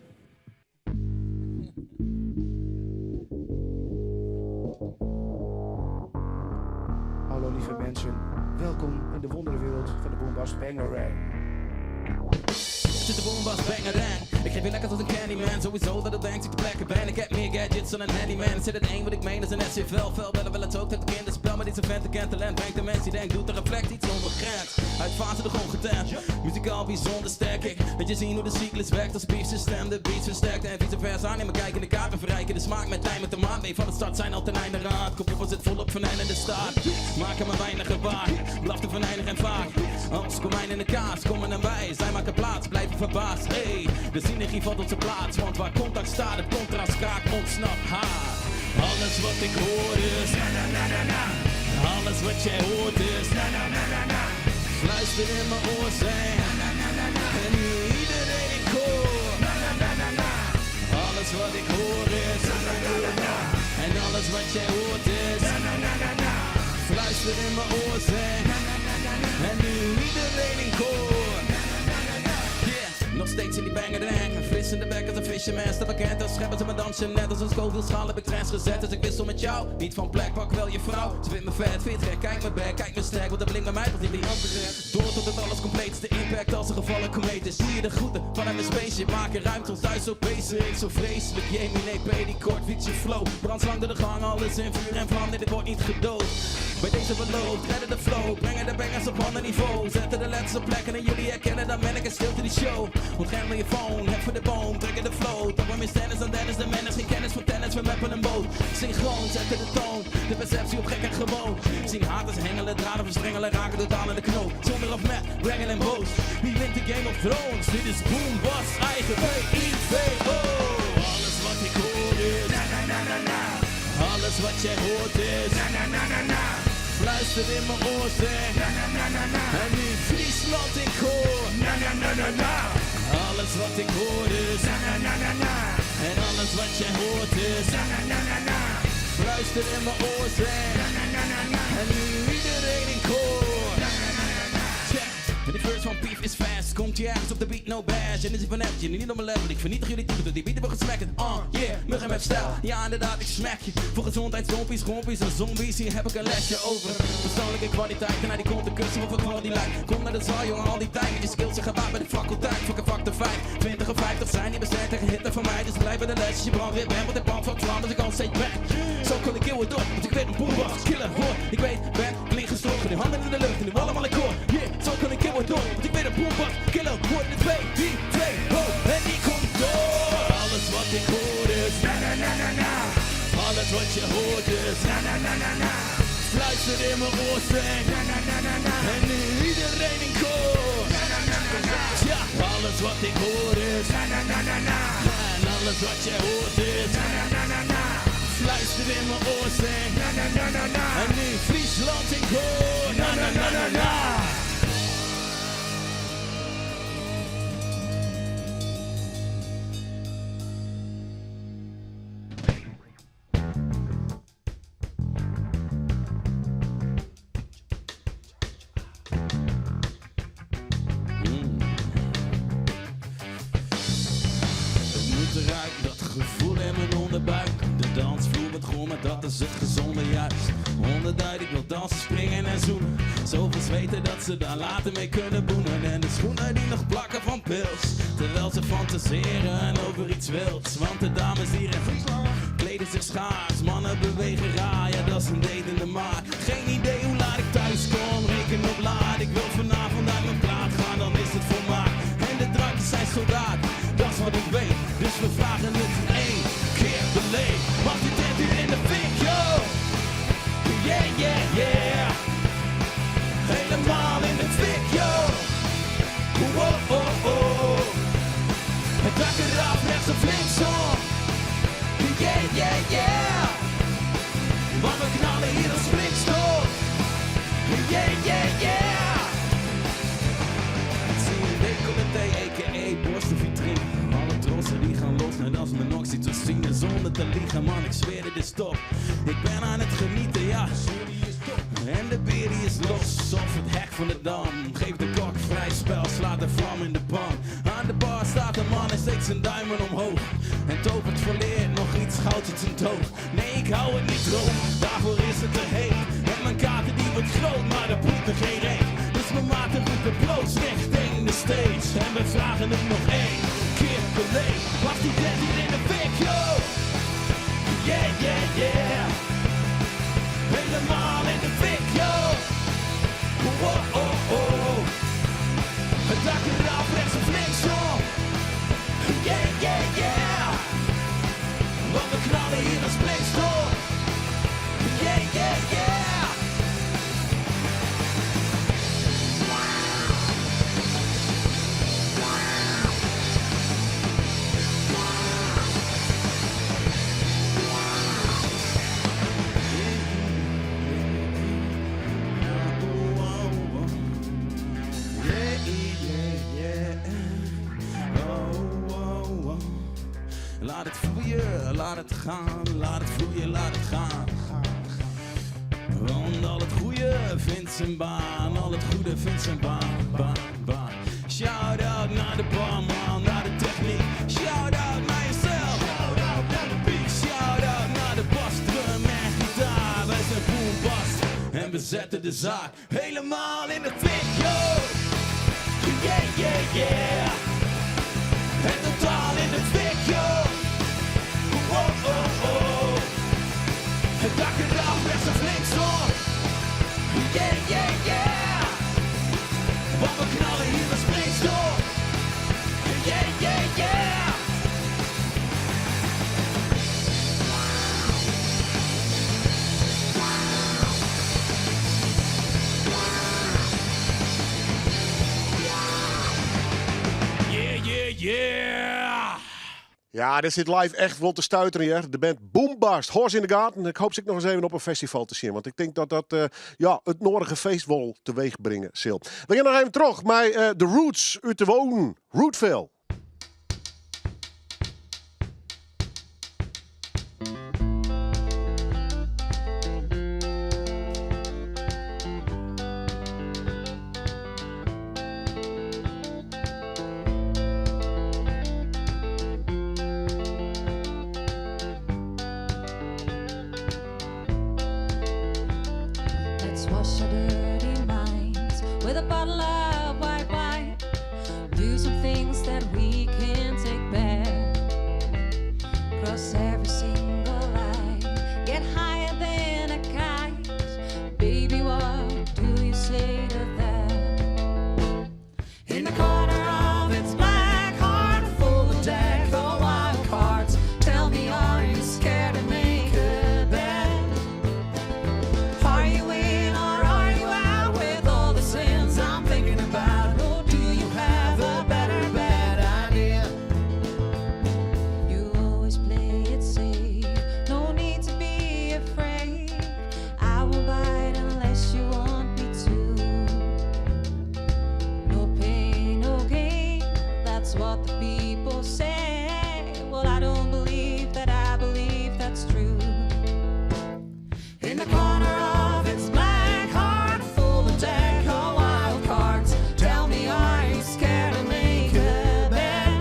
[SPEAKER 11] Hallo lieve mensen, welkom in de wonderenwereld van de Boombast Bangarang.
[SPEAKER 3] Zit de Boombast Bangarang. Ik geef je lekker tot een candyman. Sowieso dat het denkt ik de plekken ben. Ik heb meer gadgets dan een handyman. Zit het één wat ik meen is een SFL. Fel bellen wel het ook dat ik in het spel. Maar deze vent kent talent. Brengt de mens die denkt, doet de reflect iets onbegrensd. Uit fase de grond getemd. Muzikaal bijzonder sterk. Ik laat je zien hoe de cyclus werkt als beef system. De beats versterkt en vice versa. Neem een kijk in de kaart en verrijken de smaak met tijm met de maat. Nee, van het start zijn al ten einde raad. Kom op, we zit volop venijn in de staart. Maken me weinig gewaar. Blaf de venijnig en vaak. Als komijn in de kaas, komen en wij. Zij maken plaats, blijven verbaasd. Hey, de synergie valt op zijn plaats. Want waar contact staat, het contrast kraakt, ontsnapt haar. Alles wat ik hoor is na na na na na. Alles wat jij hoort is na na na na na. Fluister in mijn oor zijn na na na na na. En nu iedereen in koor na na na na na. Alles wat ik hoor is na na na na na. En alles wat jij hoort is na na na na na. Fluister in mijn oor zijn na na na na na. En nu iedereen in koor na na na na na. Yeah, nog steeds in die bangerang. Fris in de bek als een fisherman. Sta bekend als scheppers in mijn dansje. Net als een Scoville schaal heb ik trends gezet. Dus ik wissel met jou. Niet van plek, pak wel je vrouw. Ze vindt me vet, vindt gek. Kijk me back, kijk me sterk. Want dat blinkt bij mij tot niet die andere. Door tot het alles compleet is. De impact als een gevallen komeet is. Zie je de groeten vanuit mijn spaceship. Maken ruimte ons thuis op basic. Zo vreselijk. Jamie, nee, pedikort, fiets je flow. Brandslang door de gang, alles in vuur en vlam. Nee, dit wordt niet gedood. Bij deze beloofd, redden de flow. Brengen de bangers op ander niveau. Zetten de letters op plekken en jullie herkennen. Dan ben ik een stilte die show. Ontgrendel je phone, hef voor de boom, trekken de flow. Toch maar meer stennis dan Dennis de Menace. Geen kennis van tennis, we mappen een boot. Synchroon, zetten de toon. De perceptie op gek en gewoon. Zien haters hengelen, draden verstrengelen, raken totaal in de knoop. Zonder of met. Brengel en boos. Wie wint de Game of Thrones? Dit is Boombast, eigen V-I-V-O. Alles wat ik hoor is na na na na na. Alles wat jij hoort is na na na na na. Fluister in mijn oor zeg na na na na na. En nu Friesland in koor na na na na na. Alles wat ik hoor is na na na na na. En alles wat jij hoort is na na na na na. Fluister in mijn oor zeg na na na na na. En nu iedereen in koor na na na na na. Check. En de verse van Pief is fast. Komt hij ergens op de beat, no bash. En is hij van je niet op mijn level. Ik vernietig jullie type door die beat hebben gesmackt. Yeah, muggen met stijl. Ja, inderdaad, ik smack je. Voor gezondheid, zombies, gompies en zombies. Hier heb ik een lesje over persoonlijke kwaliteit. En naar die kont te kussen of ik die lijkt. Kom naar de zaal, jongen, al die tijd. Met je skills en gebaat bij de faculteit. Fuck een factor 5, 20 of 50 zijn niet bestand tegen hitte van mij. Dus blijf bij de les. Je brandweer bent, want de band van vlam, dus ik al steeds back. Zo kan ik eeuwen door, want ik weet een Boombast, killer hoor. Ik weet, ben clean gestorven, die handen in de lucht en nu allemaal in koor. Yeah, zo kan ik eeuwen door, want ik weet een Boombast, killer hoor. De 2, 3, 2, ho, en die komt door. Alles wat ik hoor is na na na na na. Alles wat je hoort is na na na na na. Fluister in mijn oor zeg na na na na na. En nu iedereen in koor na na na na na. Ja, alles wat ik hoor is na na na na na. En alles wat jij hoort is na na na na na. Fluister in mijn oor zeg na na na na na. En nu Friesland in koor na na na na na. Het moet eruit, dat gevoel in mijn onderbuik. De dansvloer wordt groen, maar dat is het gezonde juist. Onderduid, ik wil dansen, springen en zoenen. Zoveel zweten dat ze daar later mee kunnen boenen. En de schoenen die nog plakken van pils. Terwijl ze fantaseren over iets wilds. Want de dames hier in Friesland kleden zich schaars. Mannen bewegen raar, ja dat is een date in de maag. Geen idee hoe laat ik thuis kom, reken op laat. Ik wil vanavond uit mijn plaat gaan, dan is het volmaakt. En de drankjes zijn soldaat, dat is wat ik weet. Dus we vragen het in één keer beleefd. Mag die tent hier in de fik, yo? Yeah, yeah, yeah. Helemaal in de fik, yo. Wow, oh, oh. Het dak eraf, rechts of linksom. Yeah, yeah, yeah. Want we knallen hier als springstof. Yeah, yeah, yeah. Ik zie een decolleté, a.k.a. borst of vitrine. Alle trossen die gaan los, net als mijn oxytocine. Zonder te liegen, man, ik zweer dit is top. Ik ben aan het genieten, ja. En de beer die is los, of het hek van de dam. Geef de kok vrij spel, slaat de vlam in de pan. Aan de bar staat een man en steekt zijn duimen omhoog. En tovert verleerd nog iets goud uit zijn toog. Nee, ik hou het niet droog, daarvoor is het te heet. En mijn kater die wordt groot, maar dat boeit me geen reet. Dus mijn maten roepen proost richting de stage. En we vragen het nog één keer beleefd. Mag die tent hier in de fik, yo? Yeah, yeah, yeah. Helemaal in de fik, yo. Wow, oh, oh. Het dak eraf, rechts of linksom. Yeah, yeah, yeah. Want we knallen hier als springstof. Yeah, yeah, yeah. Yeah, yeah, yeah. Oh, oh, oh. Laat het vloeien, laat het gaan, laat het vloeien, laat het gaan. Want al het goede vindt zijn baan, al het goede vindt zijn baan, baan, baan. Shout out naar de barman, naar de techniek. Shout out naar jezelf. Shout out naar de beat. Shout out naar de bas, drum en gitaar. Wij zijn Boombast en we zetten de zaak helemaal in de fik, yo. Yeah, yeah, yeah. En totaal in de fik, yo. Oh, oh, oh. Het dak eraf, rechts of linksom. Yeah, yeah, yeah. Want we knallen hier een springstof. Yeah, yeah, yeah.
[SPEAKER 2] Yeah!
[SPEAKER 1] Ja, dit sit live echt wol te stuiteren, hear. De band Boombast, Horse in the Garden. Ik hoop se ek noch ris even op in festival te sjen. Want ik tink dat dat eh, ja, it nedige feest wol teweech bringe sil. We gean noch even troch mei eh, The Roots út de Wouden, Rootville.
[SPEAKER 12] Let's wash our dirty minds with a bottle of white wine. Do some things that we can't take back. Cross every single line. Get higher than a kite. Baby, what do you say to that?
[SPEAKER 3] In the corner of its black heart, full of deck of wild cards. Tell me, are you scared to make a bet? Are you in or are you out with all the sins I'm thinking about? Or do you have a better bad idea?
[SPEAKER 12] You always play it safe. No need to be afraid. I won't bite unless you want me to. No pain, no gain. That's what the people say. Well, I don't believe that I believe that's true.
[SPEAKER 3] In the corner of its black heart, full of deck of wild cards. Tell me, are you scared to make a bet?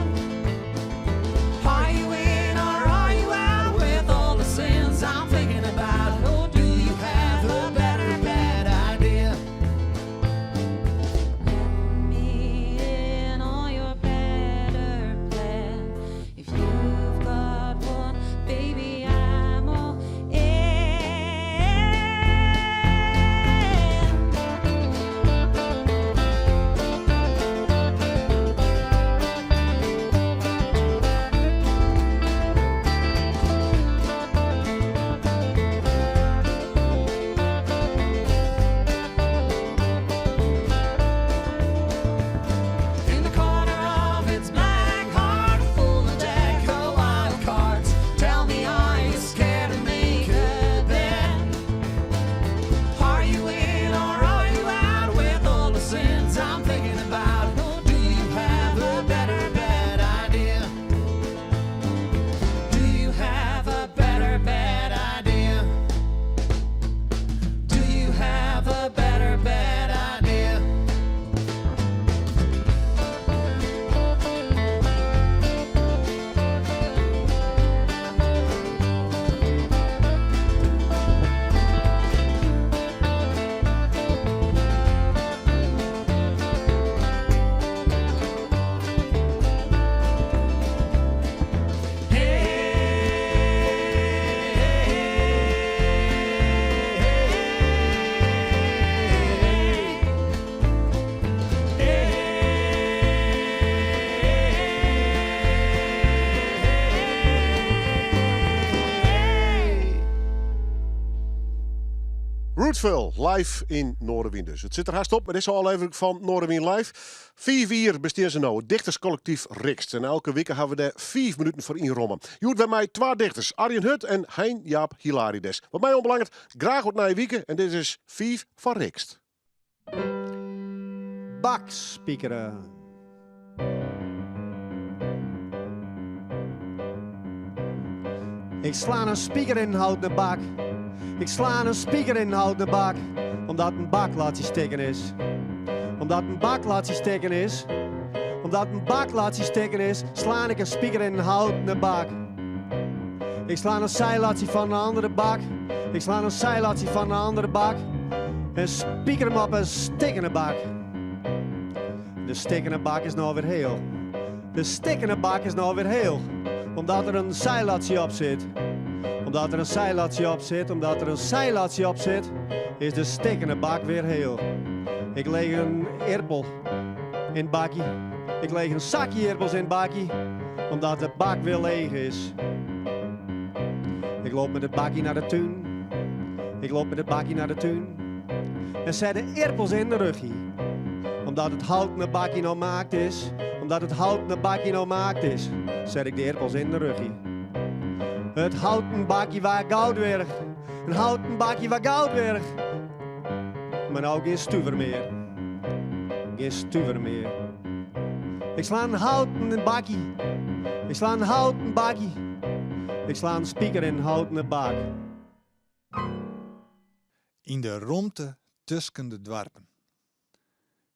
[SPEAKER 3] Are you in or are you out with all the sins I'm thinking about? Or do you have a better bad idea?
[SPEAKER 12] Let me in on your better plan. If you've got one, baby, I'm all in.
[SPEAKER 3] In the corner of its black heart, full of deck of wild cards. Tell me, are you scared to make a bet? Are you in or are you out with all the sins I'm thinking about? Or do you have a better bad idea? Do you have a better bad idea? Do you have a better bad idea?
[SPEAKER 1] Rootville, live yn Noardewyn dus. It sit der hast op mei dizze ôflevering fan Noardewyn Live. 5 jier bestean se no, it dichterskollektyf Rixt. En elke wike hawwe we dêr 5 minuten foar ynromme. Hjoed wer mei twa dichters, Arjen Hut en Hein Jaap Hilarides. Wat my oanbelanget, graach oant nije wike. En dit is 5 fan Rixt.
[SPEAKER 13] Bakspikere. Ik sla in spiker yn in houten bak. Ik sla in spiker yn in houten bak. Omdat in baklatsje stikken is. Omdat in baklatsje stikken is. Omdat in baklatsje stikken is, sla ik in spiker yn in houten bak. Ik sla in zijlatsje fan in oare bak. Ik sla in zijlatsje fan in oare bak. En spiker him op in stikkene bak. De stikkene bak is no wer hiel. De stikkene bak is no wer hiel. Omdat der in zijlatsje op sit. Omdat der in zijlatsje op sit, omdat der in zijlatsje op sit, is de stikkene bak wer hiel. Ik lis in ierdappel yn it bakje. Ik lis in sakje ierdappels yn it bakje, omdat de bak wer leech is. Ik loop mei it bakje nei de tún. Ik loop mei it bakje nei de tún. En set de ierdappels yn de rugje. Omdat it houten bakje no maakt is, omdat it houten bakje no maakt is, set ik de earpels yn de ruggie. It houten bakje waar goud wurdich, in houten bakje waar goud wurdich. Mar no gjin stuver mear, gjin stuver mear. Ik sla in houten bakje, ik sla in houten bakje, ik sla in spiker yn in houten bak.
[SPEAKER 14] Yn de romte tusken de doarpen.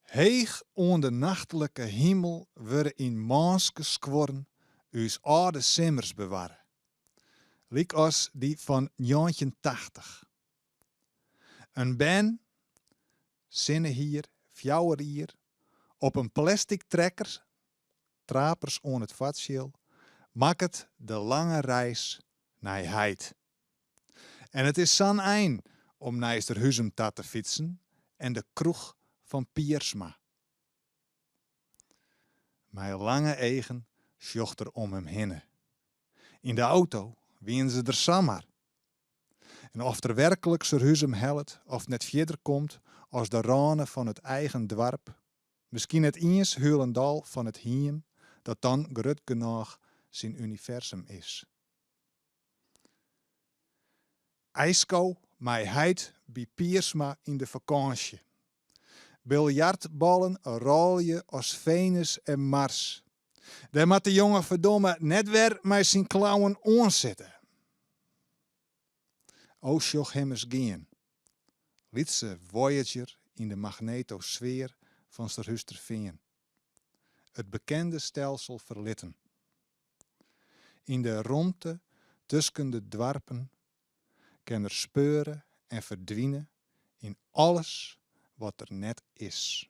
[SPEAKER 14] Heech oan de nachtlike himel wurde yn mânske skuorren ús âlde simmers bewarre. Lykas dy fan 1980. In bern, sinnehier, fjouwer jier, op in plastic trekker, trapers oan it foartsjil, makket de lange reis nei heit. En it is sa'n ein om nei Easterhuzum ta te fytsen en de kroech fan Piersma. Mei lange eagen sjocht er om him hinne. Yn de auto wiene se der samar. En oft er werklik Surhuzum hellet of net fierder komt as de râne fan it eigen doarp, miskien net iens hielendal fan it hiem dat dan grut genôch syn universum is. Ijsko mei heit by Piersma yn de fakânsje. Biljartballen rôlje as Venus en Mars. Dêr moat de jonge ferdomme net wer mei syn klauwen oan sitte. O sjoch him ris gean. Lytse Voyager yn de magnetosfear fan Surhústerfean. It bekende stelsel ferlitten. Yn de romte tusken de doarpen kin er speure en ferdwine yn alles wat der net is.